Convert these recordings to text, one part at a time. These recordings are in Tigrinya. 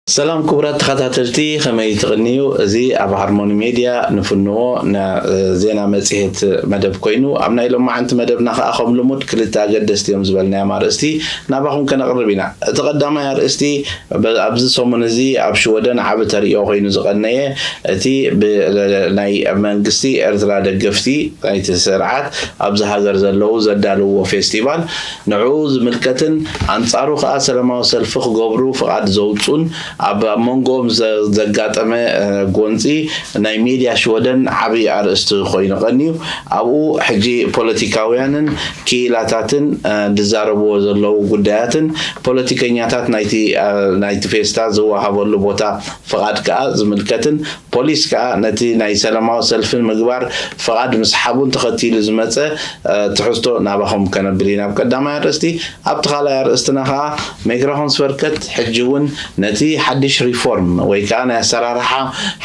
ሰላም ክቡራት ተኸታተልቲ፣ ከመይ ትቕንዩ? እዚ ኣብ ሃርሞኒ ሜድያ ንፍንዎ ና-፣ ዜና መጽሔት መደብ ኮይኑ፣ ኣብ ናይ ሎማዓንቲ መደብና ከኣ ከም ልሙድ ክልተ ኣገደስቲ እዮም ዝበልናዮም ኣርእስቲ ናባኹም ከነቕርብ ኢና። እቲ ቀዳማይ ኣርእስቲ፣ ብ-፣ ኣብዚ ሰሙን እዚ ኣብ ሽወደን ዓቢ ተርእዮ ኮይኑ ዝቐነየ፣ እቲ ብ-፣ ናይ መንግስቲ ኤርትራ ደገፍቲ ናይቲ ስርዓት ኣብዚ ሃገር ዘለዉ ዘዳለውዎ ፌስቲቫል ንዕኡ ዝምልከትን ኣንጻሩ ከኣ ሰላማዊ ሰልፊ ክገብሩ ፍቓድ ዘውጹን ኣብ፣ ኣብ መንጎኦም ዘ-፣ ዘጋጠመ፣ እ፣ ጎንጺ ናይ ሜድያ ሽወደን ዓቢ ኣርእስቲ ኮይኑ ቀንዩ። ኣብኡ ሕጂ ፖለቲካውያንን ክኢላታትን፣ እ፣ ዝዛረብዎ ዘለዉ ጉዳያትን ፖለቲከኛታት ናይቲ፣ እ፣ ናይቲ ፌስታ ዝወሃበሉ ቦታ ፍቓድ ከኣ ዝምልከትን ፖሊስ ከኣ ነቲ ናይ ሰላማዊ ሰልፊ ምግባር ፍቓድ ምስሓቡን ተኸቲሉ ዝመጸ፣ እ፣ ትሕዝቶ ናባኹም ከነብል ኢና። ኣብ ቀዳማይ ኣርእስቲ፣ ኣብቲ ካልኣይ ኣርእስትና ከኣ ሜግራሆንስ ቨርከት ሕጂ እውን ነቲ ሓድሽ ሪፎርም ወይ ከኣ ናይ ኣሰራርሓ፣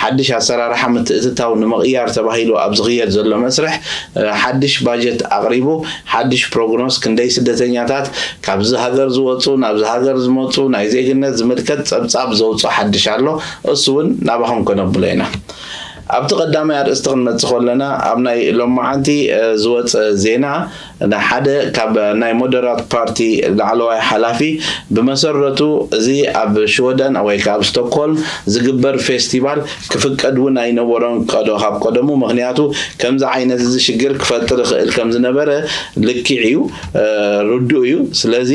ሓድሽ ኣሰራርሓ ምትእትታው ንምቕያር ተባሂሉ ኣብ ዝኽየድ ዘሎ መስርሕ፣ እ፣ ሓድሽ ባጀት ኣቕሪቡ፣ ሓድሽ ፕሮግኖስ ክንደይ ስደተኛታት ካብዚ ሃገር ዝወጹ፣ ናብዚ ሃገር ዝመጹ፣ ናይ ዜግነት ዝምልከት ጸብጻብ ዘውጽኦ ሓድሽ ኣሎ። እሱ እውን ናባኹም ከነብሎ ኢና። ኣብቲ ቀዳማይ ኣርእስቲ ክንመጽእ ከለና፣ ኣብ ናይ ሎማዓንቲ፣ እ፣ ዝወጸ ዜና፣ ንሓደ ካብ ናይ ሞደራት ፓርቲ ላዕለዋይ ሓላፊ፣ ብመሰረቱ እዚ ኣብ ሽወደን ወይ ከኣ ኣብ ስቶክሆልም ዝግበር ፌስቲቫል ክፍቀድ እውን ኣይነበሮን ቀዶ-፣ ካብ ቀደሙ። ምኽንያቱ ከምዚ ዓይነት እዚ ሽግር ክፈጥር ይኽእል ከም ዝነበረ ልክዕ እዩ፣ እ፣ ርዱእ እዩ። ስለዚ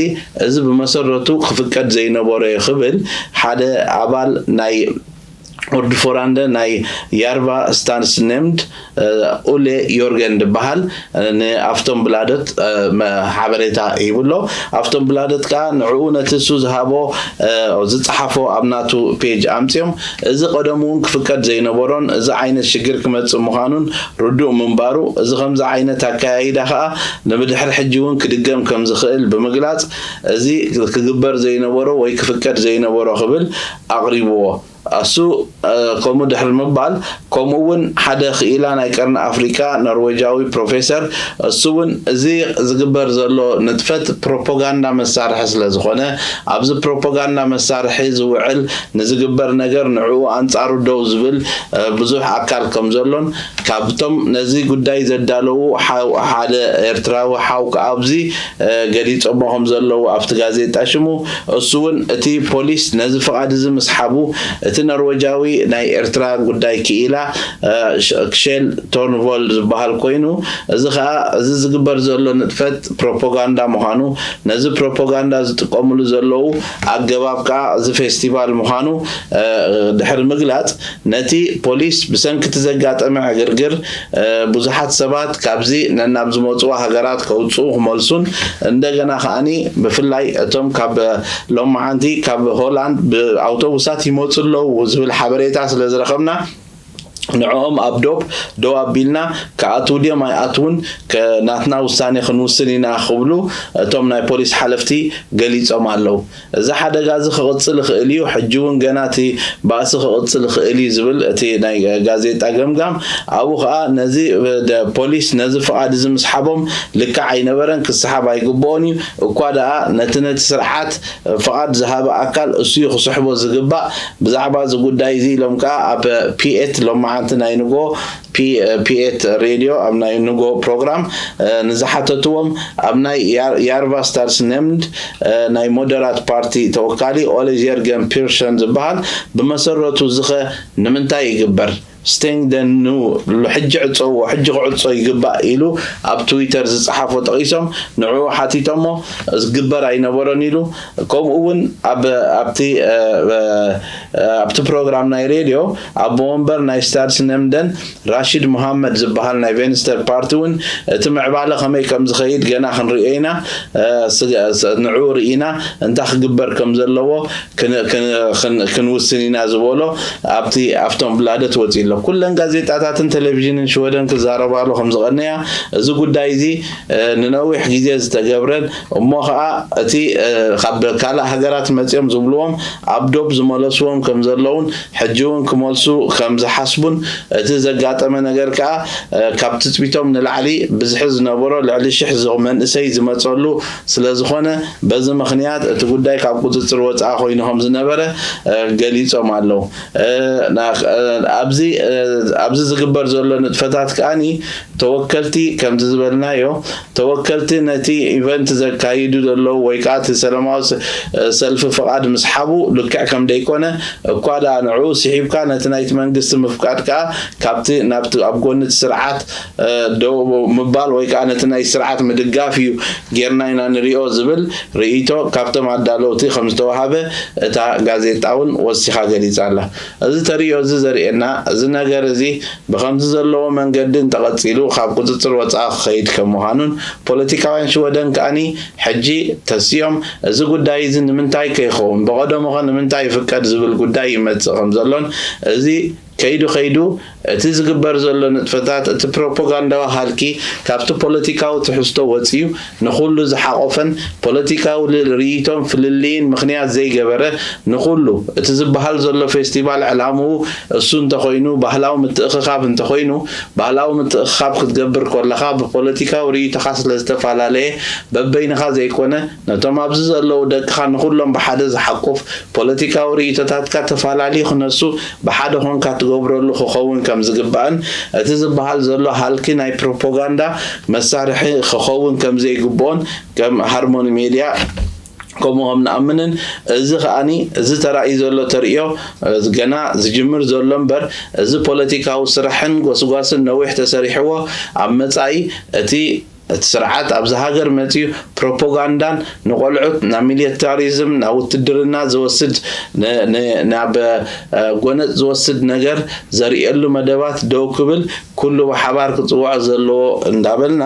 እዚ ብመሰረቱ ክፍቀድ ዘይነበሮ እዩ ክብል ሓደ ኣባል ናይ ኦርድፎራንደ ናይ ያርቫ ስታንስ ኔምድ፣ እ፣ ኡሌ ዮርገን ዝበሃል፣ እ፣ ንኣፍቶን ብላደት፣ እ፣ መ-፣ ሓበሬታ ሂብሎ። ኣፍቶን ብላደት ከኣ ንዕኡ ነቲ እሱ ዝሃቦ፣ እ፣ ዝጸሓፎ ኣብ ናቱ ፔጅ ኣምጽኦም፣ እዚ ቀደሙ እውን ክፍቀድ ዘይነበሮን እዚ ዓይነት ሽግር ክመጽእ ምዃኑን ርዱእ ምንባሩ፣ እዚ ከምዚ ዓይነት ኣከያይዳ ከኣ ንብድሕሪ ሕጂ እውን ክድገም ከም ዝኽእል ብምግላጽ፣ እዚ ክግበር ዘይነበሮ ወይ ክፍቀድ ዘይነበሮ ክብል ኣቕሪብዎ። እሱ፣ እ፣ ከምኡ ድሕሪ ምባል፣ ከምኡ እውን ሓደ ክኢላ ናይ ቀርኒ ኣፍሪቃ ኖርዌጃዊ ፕሮፌሰር፣ እሱ እውን እዚ ዝግበር ዘሎ ንጥፈት ፕሮፓጋንዳ መሳርሒ ስለ ዝኾነ፣ ኣብዚ ፕሮፓጋንዳ መሳርሒ ዝውዕል ንዝግበር ነገር ንዕኡ ኣንጻሩ ደው ዝብል፣ እ፣ ብዙሕ ኣካል ከም ዘሎን፣ ካብቶም ነዚ ጉዳይ ዘዳለዉ ሓው-፣ ሓደ ኤርትራዊ ሓው ከኣ ኣብዚ፣ እ፣ ገሊጾሞ ከም ዘለዉ ኣብቲ ጋዜጣ ሽሙ፣ እሱ እውን እቲ ፖሊስ ነዚ ፍቓድ እዚ ምስሓቡ፣ እቲ ኖርዌጃዊ ናይ ኤርትራ ጉዳይ ክኢላ፣ እ፣ ሽ-፣ ክሼል ቶርንቮልድ ዝበሃል ኮይኑ፣ እዚ ከኣ እዚ ዝግበር ዘሎ ንጥፈት ፕሮፓጋንዳ ምዃኑ፣ ነዚ ፕሮፓጋንዳ ዝጥቀምሉ ዘለዉ ኣገባብ ከኣ እዚ ፌስቲቫል ምዃኑ፣ እ፣ ድሕሪ ምግላጽ፣ ነቲ ፖሊስ ብሰንኪ እቲ ዘጋጠመ ዕግርግር፣ እ፣ ብዙሓት ሰባት ካብዚ ነናብ ዝመጽዎ ሃገራት ከውጽኡ ክመልሱን፣ እንደገና ከኣኒ ብፍላይ እቶም ካብ ሎማዓንቲ ካብ ሆላንድ ብኣውቶቡሳት ይመጹ ኣለዉ ዝብል ሓበሬታ ስለ ዝረኸብና፣ ንዕኦም ኣብ ዶብ ደው ኣቢልና፣ ክኣትዉ ድዮም ኣይኣትዉን፣ ከ-፣ ናትና ውሳኔ ክንውስን ኢና ክብሉ እቶም ናይ ፖሊስ ሓለፍቲ ገሊጾም ኣለዉ። እዚ ሓደጋ እዚ ክቕጽል ይኽእል እዩ። ሕጂ እውን ገና እቲ ባእሲ ክቕጽል ይኽእል እዩ ዝብል እቲ ናይ ጋዜጣ ገምጋም፣ ኣብኡ ኸኣ ነዚ ደ-፣ ፖሊስ ነዚ ፍቓድ እዚ ምስሓቦም ልክዕ ኣይነበረን፣ ክሰሓብ ኣይግብኦን እዩ። እኳ ደኣ ነቲ ነቲ ስርዓት ፍቓድ ዝሃበ ኣካል እሱ እዩ ክስሕቦ ዝግባእ። ብዛዕባ እዚ ጉዳይ እዚ ኢሎም ከኣ ኣብ ፒኤት ሎማዓንቲ ናይ ንጎ፣ ፒ-፣ ፒኤት ሬድዮ ኣብ ናይ ንጎ ፕሮግራም፣ እ፣ ንዝሓተትዎም ኣብ ናይ ያር-፣ ያርቫ ስታርስ ነምድ፣ እ፣ ናይ ሞደራት ፓርቲ ተወካሊ ኦለ ጀርገን ፒርሰን ዝበሃል፣ ብመሰረቱ ዝኸ ንምንታይ ይግበር? ስቴንግ ደን ኑ፣ ሕጂ ዕጸዎ፣ ሕጂ ክዕጾ ይግባእ ኢሉ ኣብ ትዊተር ዝጸሓፎ ጠቒሶም፣ ንዕኡ ሓቲቶሞ፣ ዝግበር ኣይነበሮን ኢሉ። ከምኡ እውን ኣብ፣ ኣብቲ፣ እ፣ እ፣ ኣብቲ ፕሮግራም ናይ ሬድዮ ኣቦ ወንበር ናይ ስታድስ ነምደን ራሺድ መሃመድ ዝበሃል ናይ ቬንስተር ፓርቲ እውን እቲ ምዕባለ ከመይ ከም ዝኸይድ ገና ክንርእዮ ኢና፣ እ፣ ስጋ-፣ ስ-፣ ንዕኡ ርኢና እንታይ ክግበር ከም ዘለዎ ክን-፣ ክን-፣ ክን-፣ ክንውስን ኢና ዝበሎ ኣብቲ ኣፍቶን ብላደት ወጺኡ ኣሎ። ኩለን ጋዜጣታትን ቴሌቪዥንን ሽወደን ክዛረባሉ ከም ዝቐነያ፣ እዚ ጉዳይ እዚ ንነዊሕ ግዜ ዝተገብረን እሞ ኸኣ እቲ ካብ ካልእ ሃገራት መጺኦም ዝብልዎም ኣብ ዶብ ዝመለስዎም ከም ዘለውን ሕጂ እውን ክመልሱ ከም ዝሓስቡን፣ እቲ ዘጋጠመ ነገር ከኣ ካብ ትጽቢቶም ንላዕሊ ብዝሒ ዝነበሮ ልዕሊ ሽሕ መንእሰይ ዝመጸሉ ስለ ዝኾነ፣ በዚ ምኽንያት እቲ ጉዳይ ካብ ቁጽጽር ወጻኢ ኮይኑ ከም ዝነበረ ገሊጾም ኣለዉ። ኣብዚ ዝግበር ዘሎ ንጥፈታት ከኣ ተወከልቲ ከምቲ ዝበልናዮ፣ ተወከልቲ ነቲ ኢቨንት ዘካይዱ ዘለዉ ወይ ከዓ እቲ ሰላማዊ ሰልፊ ፍቓድ ምስሓቡ ልክዕ ከም ደይኮነ እኳ ደኣ ንዕኡ ስሒብካ ነቲ ናይቲ መንግስቲ ምፍቃድ ከዓ ካብቲ ናብቲ ኣብ ጎኒ እቲ ስርዓት ደው ምባል ወይ ከዓ ነቲ ናይ ስርዓት ምድጋፍ እዩ ጌርና ኢና ንሪኦ ዝብል ርእይቶ ካብቶም ኣዳለውቲ ከም ዝተዋሃበ እታ ጋዜጣ እውን ወሲኻ ገሊጻ ኣላ። እዚ ተርእዮ እዚ ዘርእየና እዚ ነገር እዚ ብኸምዚ ዘለዎ መንገዲ እንተቐጺሉ ካብ ቁጽጽር ወጻኢ ክኸይድ ከም ምዃኑን ፖለቲካውያን ሽወደን ከኣኒ ሕጂ ተሲኦም እዚ ጉዳይ እዚ ንምንታይ ከይኸውን ብቐደሙኸ ንምንታይ ይፍቀድ ዝብል ጉዳይ ይመጽእ ከም ዘሎን እዚ ከይዱ ከይዱ እቲ ዝግበር ዘሎ ንጥፈታት እቲ ፕሮፓጋንዳዊ ሃልኪ ካብቲ ፖለቲካዊ ትሕዝቶ ወጺኡ ንኹሉ ዝሓቖፈን ፖለቲካዊ ርእይቶን ፍልልይን ምኽንያት ዘይገበረ ንኹሉ እቲ ዝበሃል ዘሎ ፌስቲቫል ዕላምኡ እሱ እንተኾይኑ ባህላዊ ምትእኽኻብ እንተኾይኑ ባህላዊ ምትእኽኻብ ክትገብር ከለኻ ብፖለቲካዊ ርእይቶኻ ስለ ዝተፈላለየ በበይንኻ ዘይኮነ ነቶም ኣብዚ ዘለዉ ደቅኻ ንኹሎም ብሓደ ዝሓቁፍ ፖለቲካዊ ርእይቶታትካ ተፋላልዩ ክነሱ ብሓደ ኾንካ ትገብረሉ ክኸውን ከም ዝግባእን እቲ ዝበሃል ዘሎ ሃልኪ ናይ ፕሮፓጋንዳ መሳርሒ ክኸውን ከም ዘይግብኦን ከም ሃርሞኒ ሜድያ ከምኡ ከም ንኣምንን እዚ ከኣኒ እዚ ተራእዩ ዘሎ ተርእዮ ገና ዝጅምር ዘሎ እምበር እዚ ፖለቲካዊ ስራሕን ጎስጓስን ነዊሕ ተሰሪሕዎ ኣብ መጻኢ እቲ እቲ ስርዓት ኣብዚ ሃገር መጺኡ ፕሮፓጋንዳን ንቆልዑት ናብ ሚሊታሪዝም ናብ ውትድርና ዝወስድ ናብ ጎነጽ ዝወስድ ነገር ዘርእየሉ መደባት ደው ክብል ኩሉ ብሓባር ክጽውዖ ዘለዎ እንዳበልና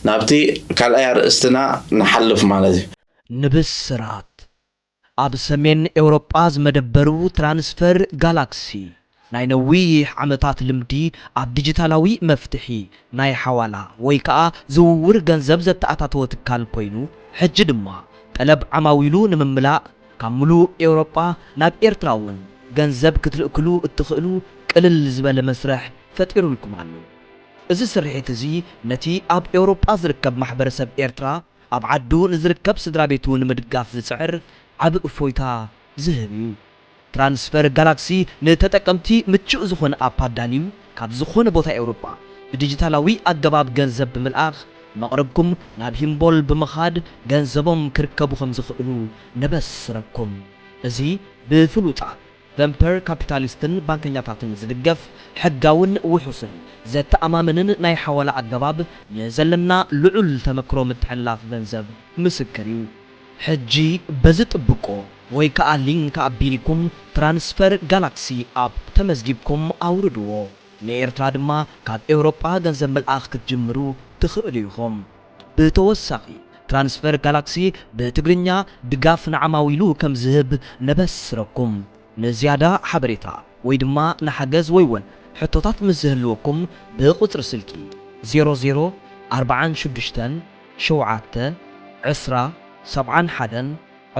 ናብቲ ካልኣይ ኣርእስትና ንሓልፍ ማለት እዩ። ንብስራት ኣብ ሰሜን ኤውሮጳ ዝመደበሩ ትራንስፈር ጋላክሲ ናይ ነዊሕ ዓመታት ልምዲ ኣብ ዲጂታላዊ መፍትሒ ናይ ሓዋላ ወይ ከኣ ዝውውር ገንዘብ ዘተኣታተወ ትካል ኮይኑ፣ ሕጂ ድማ ጠለብ ዓማዊሉ ንምምላእ ካብ ምሉእ ኤውሮጳ ናብ ኤርትራ እውን ገንዘብ ክትልእክሉ እትኽእሉ ቅልል ዝበለ መስርሕ ፈጢሩልኩም ኣሎ። እዚ ስርሒት እዚ ነቲ ኣብ ኤውሮጳ ዝርከብ ማሕበረሰብ ኤርትራ ኣብ ዓዱ ንዝርከብ ስድራ ቤቱ ንምድጋፍ ዝጽዕር ዓቢ እፎይታ ዝህብ እዩ። ትራንስፈር ጋላክሲ ንተጠቀምቲ ምቹእ ዝኾነ ኣፕ ኣዳልዩ ካብ ዝኾነ ቦታ ኤውሮጳ ብዲጂታላዊ ኣገባብ ገንዘብ ብምልኣኽ መቕርብኩም ናብ ሂምቦል ብምኻድ ገንዘቦም ክርከቡ ከም ዝኽእሉ ነበስረኩም። እዚ ብፍሉጣት ቨንፐር ካፒታሊስትን ባንከኛታትን ዝድገፍ ሕጋውን ውሑስን ዘተኣማምንን ናይ ሓዋላ ኣገባብ ንዘለና ልዑል ተመክሮ ምትሕልላፍ ገንዘብ ምስክር እዩ። ሕጂ በዚ ጥብቆ ወይ ከኣ ሊንክ ኣቢልኩም ትራንስፈር ጋላክሲ ኣፕ ተመዝጊብኩም ኣውርድዎ። ንኤርትራ ድማ ካብ ኤውሮጳ ገንዘብ ምልኣኽ ክትጅምሩ ትኽእሉ ኢኹም። ብተወሳኺ ትራንስፈር ጋላክሲ ብትግርኛ ድጋፍ ንዓማዊሉ ከም ዝህብ ነበስረኩም። ንዝያዳ ሓበሬታ ወይ ድማ ንሓገዝ ወይ እውን ሕቶታት ምስ ዝህልወኩም ብቁጽሪ ስልኪ ዜሮ ዜሮ ኣርባዓን ሽዱሽተን ሸውዓተ ዕስራ ሰብዓን ሓደን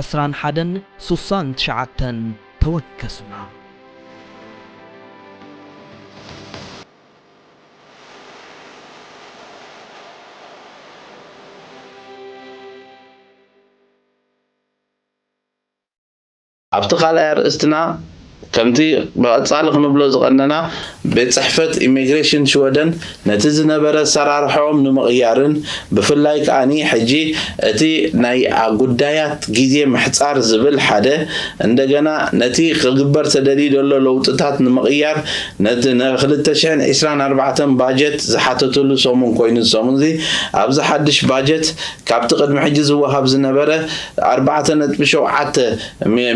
ዕስራን ሓደን ስሳን ትሽዓተን ተወከሱና። ኣብቲ ካልኣይ ኣርእስትና ከምቲ ብቐጻሊ ክንብሎ ዝቐነና ቤት ጽሕፈት ኢሚግሬሽን ሽወደን ነቲ ዝነበረ ኣሰራርሕኦም ንምቕያርን ብፍላይ ከኣኒ ሕጂ እቲ ናይ ጉዳያት ግዜ ምሕጻር ዝብል ሓደ እንደገና ነቲ ክግበር ተደልዩ ዘሎ ለውጥታት ንምቕያር ነቲ ን ክልተ ሽሕን ዕስራን ኣርባዕተን ባጀት ዝሓተትሉ ሰሙን ኮይኑ እዚ ሰሙን እዚ ኣብዚ ሓድሽ ባጀት ካብቲ ቅድሚ ሕጂ ዝወሃብ ዝነበረ ኣርባዕተ ነጥቢ ሸውዓተ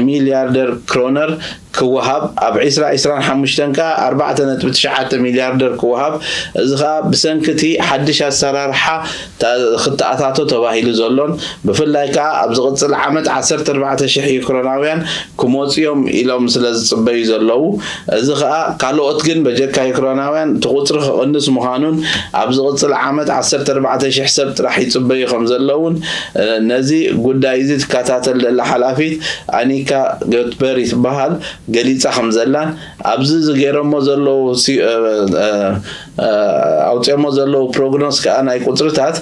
ሚልያርደር ክሮነር ክወሃብ፣ ኣብ ዕስራ ዕስራን ሓሙሽተን ከኣ ኣርባዕተ ነጥቢ ትሽዓተ ሚልያርደር ክወሃብ፣ እዚ ከኣ ብሰንኪ እቲ ሓድሽ ኣሰራርሓ ታ-፣ ክተኣታቶ ተባሂሉ ዘሎን፣ ብፍላይ ከኣ ኣብ ዝቕጽል ዓመት ዓሰርተ ኣርባዕተ ሽሕ ዩክሮናውያን ክመጹ እዮም ኢሎም ስለ ዝጽበዩ ዘለዉ፣ እዚ ከኣ ካልኦት ግን በጀካ ዩክሮናውያን እቲ ቁጽሪ ክቕንስ ምዃኑን ኣብ ዝቕጽል ዓመት ዓሰርተ ኣርባዕተ ሽሕ ሰብ ጥራሕ ይጽበዩ ከም ዘለዉን፣ እ፣ ነዚ ጉዳይ እዚ ትከታተል ዘላ ሓላፊት ኣኒካ ገትበሪ ትበሃል ገሊጻ ከም ዘላን፣ ኣብዚ ዝገይረሞ ዘለዉ ሲ-፣ እ፣ እ፣ እ፣ ኣውጺኦሞ ዘለዉ ፕሮግኖስ ከኣ ናይ ቁጽርታት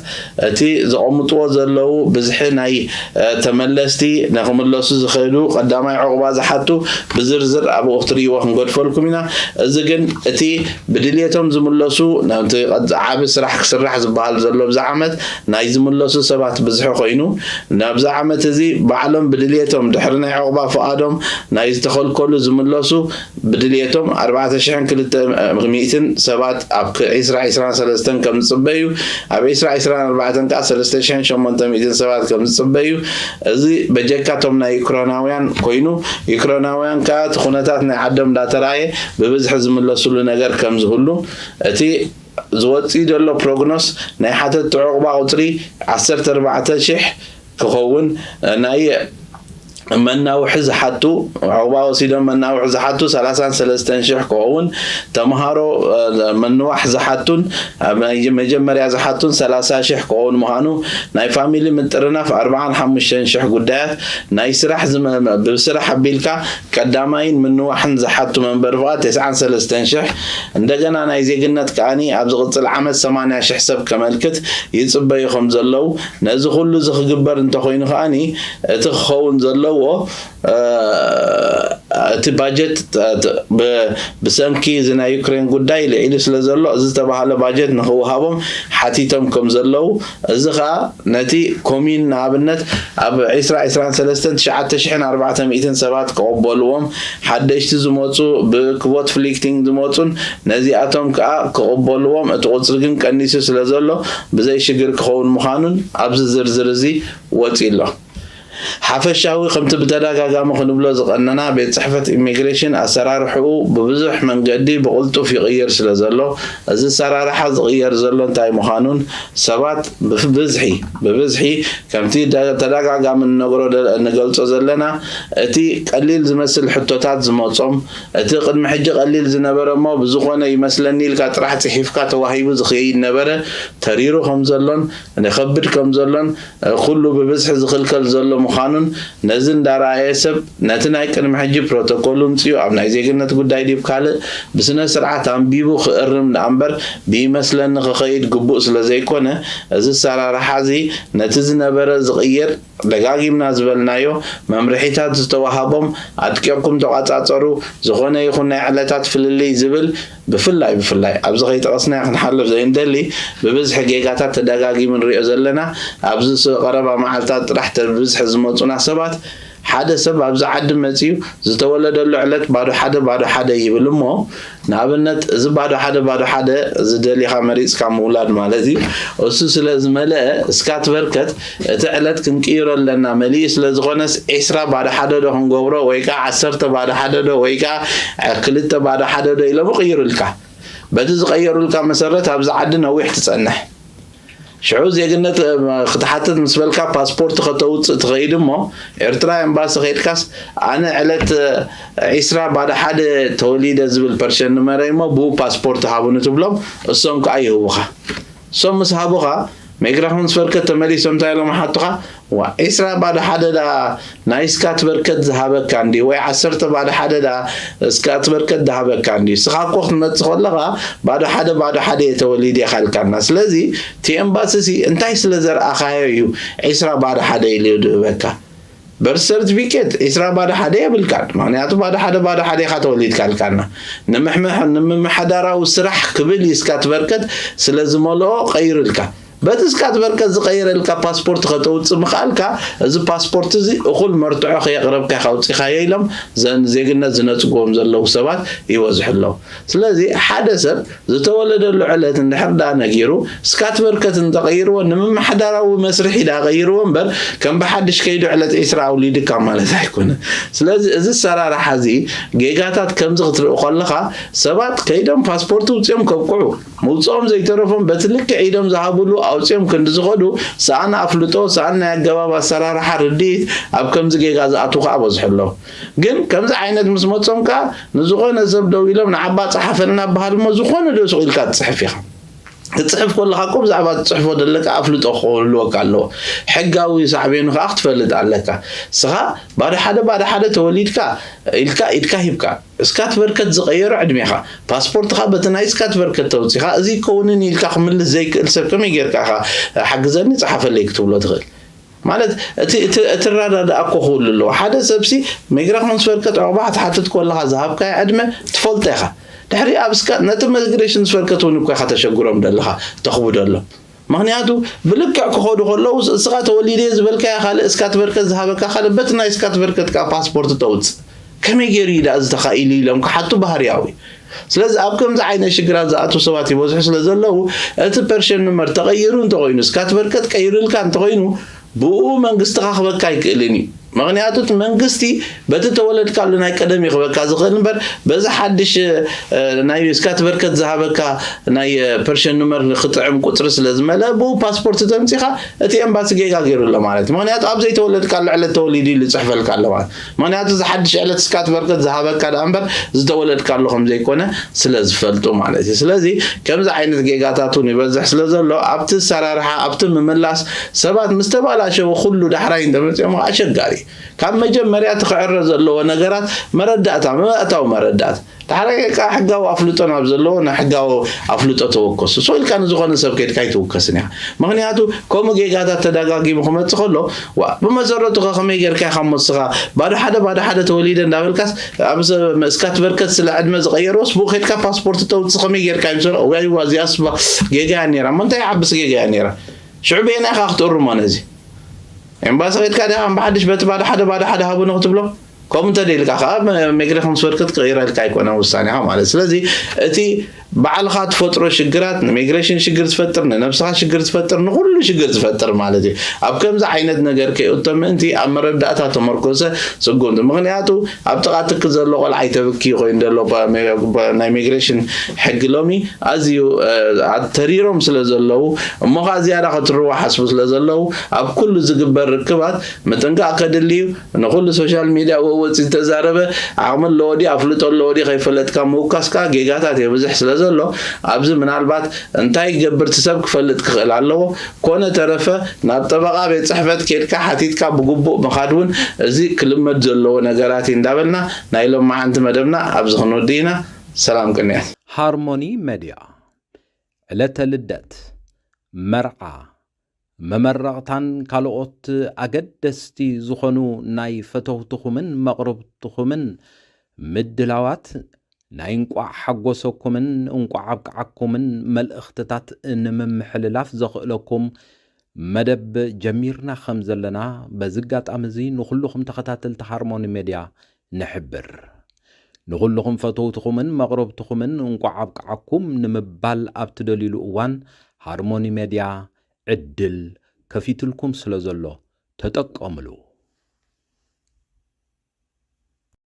እቲ ዘቐምጥዎ ዘለዉ ብዝሒ ናይ፣ እ፣ ተመለስቲ ንክምለሱ ዝኸዱ ቀዳማይ ዕቑባ ዝሓቱ ብዝርዝር ኣብኡ ክትርእይዎ ክንገድፈልኩም ኢና። እዚ ግን እቲ ብድልየቶም ዝምለሱ ናብቲ ቀ-፣ ዓቢ ስራሕ ክስራሕ ዝበሃል ዘሎ ብዚ ዓመት ናይ ዝምለሱ ሰባት ብዝሒ ኮይኑ፣ ናብዚ ዓመት እዚ ባዕሎም ብድልየቶም ድሕሪ ናይ ዕቑባ ፍቓዶም ናይ ዝተኸልከሉ ዝምለሱ ብድልየቶም ኣርባዕተ ሽሕን ክልተ ሚእትን ሰባት ኣብ ክ-፣ ዕስራ ዕስራን ሰለስተን ከም ዝጽበዩ፣ ኣብ ዕስራ ዕስራን ኣርባዕተን ከኣ ሰለስተ ሽሕን ሸሞንተ ሚእትን ሰባት ከም ዝጽበዩ፣ እዚ በጀካቶም ናይ ዩክሮናውያን ኮይኑ፣ ዩክሮናውያን ከኣ እቲ ኩነታት ናይ ዓዶም እንዳተራእየ ብብዝሒ ዝምለስሉ ነገር ከም ዝህሉ፣ እቲ ዝወጽእ ዘሎ ፕሮግኖስ ናይ ሓተትቲ ዕቑባ ቁጽሪ ዓሰርተ ኣርባዕተ ሽሕ ክኸውን፣ ናይ መናውሒ ዝሓቱ፣ ዕቑባ ወሲዶም መናውሒ ዝሓቱ ሰላሳን ሰለስተን ሽሕ ክኸውን፣ ተምሃሮ፣ እ፣ ምንዋሕ ዝሓቱን፣ እ፣ መጀ-፣ መጀመርያ ዝሓቱን ሰላሳ ሽሕ ክኸውን ምዃኑ፣ ናይ ፋሚሊ ምጥርናፍ ኣርባዓን ሓሙሽተን ሽሕ ጉዳያት፣ ናይ ስራሕ ዝመ-፣ ብስራሕ ኣቢልካ ቀዳማይን ምንዋሕን ዝሓቱ መንበሪ ፍቓድ ተስዓን ሰለስተን ሽሕ፣ እንደገና ናይ ዜግነት ከኣኒ ኣብ ዝቕጽል ዓመት ሰማንያ ሽሕ ሰብ ከመልክት ይጽበዩ ከም ዘለዉ፣ ነዚ ኩሉ እዚ ክግበር እንተኾይኑ ከኣኒ እቲ ክኸውን ዘለዎ፣ እ፣ እቲ ባጀት፣ እ፣ ብ-፣ ብሰንኪ እዚ ናይ ዩክሬን ጉዳይ ልዒሉ ስለ ዘሎ፣ እዚ ዝተባህለ ባጀት ንኽወሃቦም ሓቲቶም ከም ዘለዉ፣ እዚ ኸኣ ነቲ ኮሚን ንኣብነት ኣብ ዕስራ ዕስራን ሰለስተን ትሽዓተ ሽሕን ኣርባዕተ ሚእትን ሰባት ክቕበልዎም፣ ሓደሽቲ ዝመጹ ብክቮት ፍሊክቲንግ ዝመጹን ነዚኣቶም ከኣ ክቕበልዎም፣ እቲ ቁጽሪ ግን ቀኒሱ ስለ ዘሎ ብዘይ ሽግር ክኸውን ምዃኑን ኣብዚ ዝርዝር እዚ ወጺኡ ኣሎ። ሓፈሻዊ ከምቲ ብተደጋጋሚ ክንብሎ ዝቐነና ቤት ጽሕፈት ኢሚግሬሽን ኣሰራርሕኡ ብብዙሕ መንገዲ ብቕልጡፍ ይቕየር ስለ ዘሎ እዚ ኣሰራርሓ ዝቕየር ዘሎ እንታይ ምዃኑን ሰባት ብብዝሒ ብብዝሒ ከምቲ ደ-፣ ተደጋጋሚ እንነግሮ ደ-፣ እንገልጾ ዘለና እቲ ቀሊል ዝመስል ሕቶታት ዝመጾም እቲ ቅድሚ ሕጂ ቀሊል ዝነበረ እሞ ብዝኾነ ይመስለኒ ኢልካ ጥራሕ ጽሒፍካ ተዋሂቡ ዝኸይድ ነበረ ተሪሩ ከም ዘሎን ንኸብድ ከም ዘሎን ኩሉ ብብዝሒ ዝኽልከል ዘሎ ምዃኑን ነዚ እንዳረኣየ ሰብ ነቲ ናይ ቅድሚ ሕጂ ፕሮቶኮሉ ምጽኡ ኣብ ናይ ዜግነት ጉዳይ ድዩ ካልእ ብስነ ስርዓት ኣንቢቡ ክእርም ደኣ እምበር ብይመስለኒ ክኸይድ ግቡእ ስለ ዘይኮነ እዚ ኣሰራርሓ እዚ ነቲ ዝነበረ ዝቕይር ደጋጊምና ዝበልናዮ መምርሒታት ዝተዋሃቦም ኣድቂቕኩም ተቋጻጸሩ ዝኾነ ይኹን ናይ ዕለታት ፍልልይ ዝብል ብፍላይ ብፍላይ ኣብዚ ከይጠቐስናዮ ክንሓልፍ ዘይንደሊ ብብዝሒ ጌጋታት ተደጋጊሙ ንሪኦ ዘለና ኣብዚ ስ-፣ ቀረባ መዓልታት ጥራሕ ተብዝሒ ዝመፁና ሰባት ሓደ ሰብ ኣብዚ ዓዲ መፂኡ ዝተወለደሉ ዕለት ባዶ ሓደ ባዶ ሓደ ይብል እሞ ንኣብነት እዚ ባዶ ሓደ ባዶ ሓደ እዚ ደሊኻ መሪፅካ ምውላድ ማለት እዩ እሱ ስለ ዝመለአ እስካት በርከት እቲ ዕለት ክንቅይሮ ኣለና መሊኡ ስለ ዝኾነስ ዒስራ ባዶ ሓደ ዶ ክንገብሮ ወይ ከዓ ዓሰርተ ባዶ ሓደ ዶ ወይ ከዓ ክልተ ባዶ ሓደ ዶ ኢሎም ይቕይሩልካ በቲ ዝቐየሩልካ መሰረት ኣብዚ ዓዲ ነዊሕ ትፀንሕ ሽዑ ዜግነት ክትሓትት ምስ በልካ ፓስፖርት ከተውፅእ ትኸይድ እሞ ኤርትራ ኤምባሲ ከይድካስ ኣነ ዕለት ዒስራ ባዶ ሓደ ተወሊደ ዝብል ፐርሸን ንመረይ እሞ ብኡ ፓስፖርት ሃቡኒ ትብሎም እሶም ከዓ ይህቡኻ እሶም ምስ ሃቡኻ ሜግራፍ ምስ በርከት ተመሊሶም እንታይ ኢሎም ሓቱኻ ዒስራ ባዶ ሓደ ዳ ናይ እስካት በርከት ዝሃበካ እንዲ ወይ ዓሰርተ ባዶ ሓደ ዳ እስካት በርከት ዝሃበካ እንዲ እስኻ እኮ ክትመጽእ ከለኻ ባዶ ሓደ ባዶ ሓደ እየ ተወሊደ ኢኻ ኢልካና ስለዚ እቲ ኤምባሲ ሲ እንታይ ስለ ዘርኣኻዮ እዩ ዒስራ ባዶ ሓደ ኢሉ ድህበካ በርት ሰርቲፊኬት ዒስራ ባዶ ሓደ የብልካን ምክንያቱ ባዶ ሓደ ባዶ ሓደ ኢኻ ተወሊድካ ኢልካና ንምምሕዳራዊ ስራሕ ክብል እዩ እስካት በርከት ስለ ዝመልኦ ቀይሩልካ በቲ እስካት በርከት ዝቐየረልካ ፓስፖርት ከተውፅእ ምኽኣልካ፣ እዚ ፓስፖርት እዚ እኹል መርትዖ ከየቕረብካ ኢኻ ኣውፂኻዮ ኢሎም ዘን ዜግነት ዝነፅግዎም ዘለዉ ሰባት ይበዝሑ ኣለዉ። ስለዚ ሓደ ሰብ ዝተወለደሉ ዕለት እንድሕር ዳ ነጊሩ፣ እስካት በርከት እንተቐይርዎ፣ ንምምሕዳራዊ መስርሒ ዳ ቀይርዎ እምበር፣ ከም ብሓድሽ ከይዱ ዕለት ዒስራ ኣውሊድካ ማለት ኣይኮነ። ስለዚ እዚ ኣሰራርሓ እዚ ጌጋታት ከምዚ ክትርኢ ከለኻ፣ ሰባት ከይዶም ፓስፖርት ውፅኦም ከብቅዑ፣ ምውፅኦም ዘይተረፎም በቲ ልክዕ ኢዶም ዝሃብሉ ኣውፅኦም ክንዲ ዝኸዱ፣ ሰኣን ኣፍልጦ፣ ሰኣን ናይ ኣገባብ ኣሰራርሓ ርድኢት ኣብ ከምዚ ጌጋ ዝኣትዉ ከዓ በዝሑ ኣለዉ። ግን ከምዚ ዓይነት ምስ መጾም ከዓ ንዝኾነ ሰብ ደው ኢሎም ንዓባ ጸሓፈልና በሃል እሞ ዝኾነ ዶ ሱቕ ኢልካ ትጽሕፍ ኢኻ። ክትጽሕፍ ከለኻ እኮ ብዛዕባ ትጽሕፎ ዘለካ ኣፍልጦ ክህልወካ ኣለዎ። ሕጋዊ ሳዕቤኑ ከዓ ክትፈልጥ ኣለካ። ንስኻ ባዶ ሓደ ባዶ ሓደ ተወሊድካ ኢልካ ኢድካ ሂብካ እስካት በርከት ዝቐየሮ ዕድሜኻ፣ ፓስፖርትኻ በቲ ናይ እስካት በርከት ተውጺኻ፣ እዚ ይከውንን ኢልካ ክምልስ ዘይክእል ሰብ ከመይ ጌርካ ኢኻ ሓግዘኒ ጸሓፈለይ ክትብሎ ትኽእል? ማለት እቲ እቲ እቲ ረዳድኣ እኮ ክህሉ ኣለዎ። ሓደ ሰብሲ ሚግሬሽን ስበርከት ዕቑባ ክትሓትት ከለኻ ዝሃብካዮ ዕድመ ትፈልጦ ኢኻ። ድሕሪ ኣብ እስካ ነቲ ሚግሬሽን ስበርከት እውን እኮ ኢኻ ተሸግሮም ደለኻ ተኽብደሎም። ምኽንያቱ ብልክዕ ክኸዱ ከለዉ እስኻ ተወሊደ ዝበልካዮ ካልእ እስካት በርከት ዝሃበካ ካልእ በቲ ናይ እስካት በርከት ከዓ ፓስፖርት ተውፅእ። ከመይ ገይሩ እዩ ደኣ እዚ ተኻኢሉ ኢሎም ክሓቱ ባህርያዊ። ስለዚ ኣብ ከምዚ ዓይነት ሽግራት ዝኣትዉ ሰባት ይበዝሑ ስለ ዘለዉ እቲ ፐርሸን ኑመር ተቐይሩ እንተኾይኑ እስካት በርከት ቀይሩልካ እንተኾይኑ ብኡ መንግስቲ ከኽበካ ኣይክእልን እዩ። ምኽንያቱ እቲ መንግስቲ በቲ ተወለድካሉ ናይ ቀደም እዩ ክበካ ዝኽእል እምበር በዚ ሓድሽ ናይ እስካት በርከት ዝሃበካ ናይ ፐርሸን ኑመር ክጥዕም ቁፅሪ ስለ ዝመልአ ብኡ ፓስፖርት ተምፂኻ እቲ ኤምባሲ ጌጋ ገይሩ ኣሎ ማለት እዩ። ምኽንያቱ ኣብ ዘይተወለድካሉ ዕለት ተወሊዱ ኢሉ ይፅሕፈልካ ኣሎ ማለት። ምኽንያቱ እዚ ሓድሽ ዕለት እስካት በርከት ዝሃበካ ደኣ እምበር ዝተወለድካሉ ከም ዘይኮነ ስለ ዝፈልጡ ማለት እዩ። ስለዚ ከምዚ ዓይነት ጌጋታት እውን ይበዝሕ ስለ ዘሎ ኣብቲ ኣሰራርሓ ኣብቲ ምምላስ ሰባት ምስ ተባላሸወ ኩሉ ዳሕራይ እንተመፅኦም ኣሸጋሪ እዩ። ካብ መጀመርያ እቲ ክዕረ ዘለዎ ነገራት መረዳእታ መእታዊ መረዳእታ ዳሕራይ ከዓ ሕጋዊ ኣፍልጦ ናብ ዘለዎ ናይ ሕጋዊ ኣፍልጦ ተወከሱ። ሶ ኢልካ ንዝኾነ ሰብ ከድካ ኣይትውከስን ኢኻ። ምኽንያቱ ከምኡ ጌጋታት ተደጋጊሙ ክመፅእ ከሎ ዋ ብመሰረቱ ከ ከመይ ጌርካ ኢኻ እሞ ንስኻ ባዶ ሓደ ባዶ ሓደ ተወሊደ እንዳበልካስ ኣብ እስካት በርከት ስለ ዕድመ ዝቐየርዎስ ብኡ ከድካ ፓስፖርት ተውፅእ ከመይ ጌርካ ይምሰሎ ወይ ዋ እዚኣስ ባ ጌጋ እያ ነይራ እሞ እንታይ ይዓብስ ጌጋ እያ ነይራ ሽዑ በየና ኢኻ ክትእርሞ ነዚ ኤምባሲ ከድካ ዲኻ ብሓድሽ በቲ ባዶ ሓደ ባዶ ሓደ ሃቡኒ ክትብሎ ከምኡ እንተ ደይልካ ከዓ ሚግሬሽን ስበርከት ክቕይረልካ ኣይኮነን ውሳኔኻ ማለት ስለዚ እቲ ባዕልኻ ትፈጥሮ ሽግራት ንሚግሬሽን ሽግር ዝፈጥር ንነብስኻ ሽግር ዝፈጥር ንኩሉ ሽግር ዝፈጥር ማለት እዩ ኣብ ከምዚ ዓይነት ነገር ከይእቶ ምእንቲ ኣብ መረዳእታ ተመርኮሰ ስጉምቲ ምክንያቱ ኣብ ጥቓ ትኪ ዘሎ ቆልዓ ኣይተብኪ ኮይኑ ዘሎ ናይ ሚግሬሽን ሕጊ ሎሚ ኣዝዩ ተሪሮም ስለ ዘለዉ እሞ ከዓ ዝያዳ ክትርዋ ሓስቡ ስለ ዘለዉ ኣብ ኩሉ ዝግበር ርክባት ምጥንቃቕ ከድሊ እዩ ንኹሉ ሶሻል ሚድያ ወወፂ ዝተዛረበ ዓቕሚ ኣለዎ ድዩ ኣፍልጦ ኣለዎ ድዩ ከይፈለጥካ ምውካስ ከዓ ጌጋታት የብዝሕ ስለ ዘሎ ኣብዚ ምናልባት እንታይ ይገብር እቲ ሰብ ክፈልጥ ክኽእል ኣለዎ ኮነ ተረፈ ናብ ጠበቓ ቤት ፅሕፈት ኬድካ ሓቲትካ ብግቡእ ምኻድ እውን እዚ ክልመድ ዘለዎ ነገራት እዩ እንዳበልና ናይ ሎማዓንቲ መደብና ኣብዚ ክንወዲ ኢና ሰላም ቅንያት ሃርሞኒ መድያ ዕለተ ልደት መርዓ መመረቕታን ካልኦት ኣገደስቲ ዝኾኑ ናይ ፈተውትኹምን መቕርብትኹምን ምድላዋት ናይ እንቋዕ ሓጎሰኩምን እንቋዕ ኣብቅዓኩምን መልእኽትታት ንምምሕልላፍ ዘኽእለኩም መደብ ጀሚርና ከም ዘለና በዚ ኣጋጣሚ እዚ ንኹልኹም ተኸታተልቲ ሃርሞኒ ሜድያ ንሕብር። ንኹልኹም ፈተውትኹምን መቕረብትኹምን እንቋዕ ኣብቅዓኩም ንምባል ኣብ ትደልዩሉ እዋን ሃርሞኒ ሜድያ ዕድል ከፊትልኩም ስለ ዘሎ ተጠቀምሉ።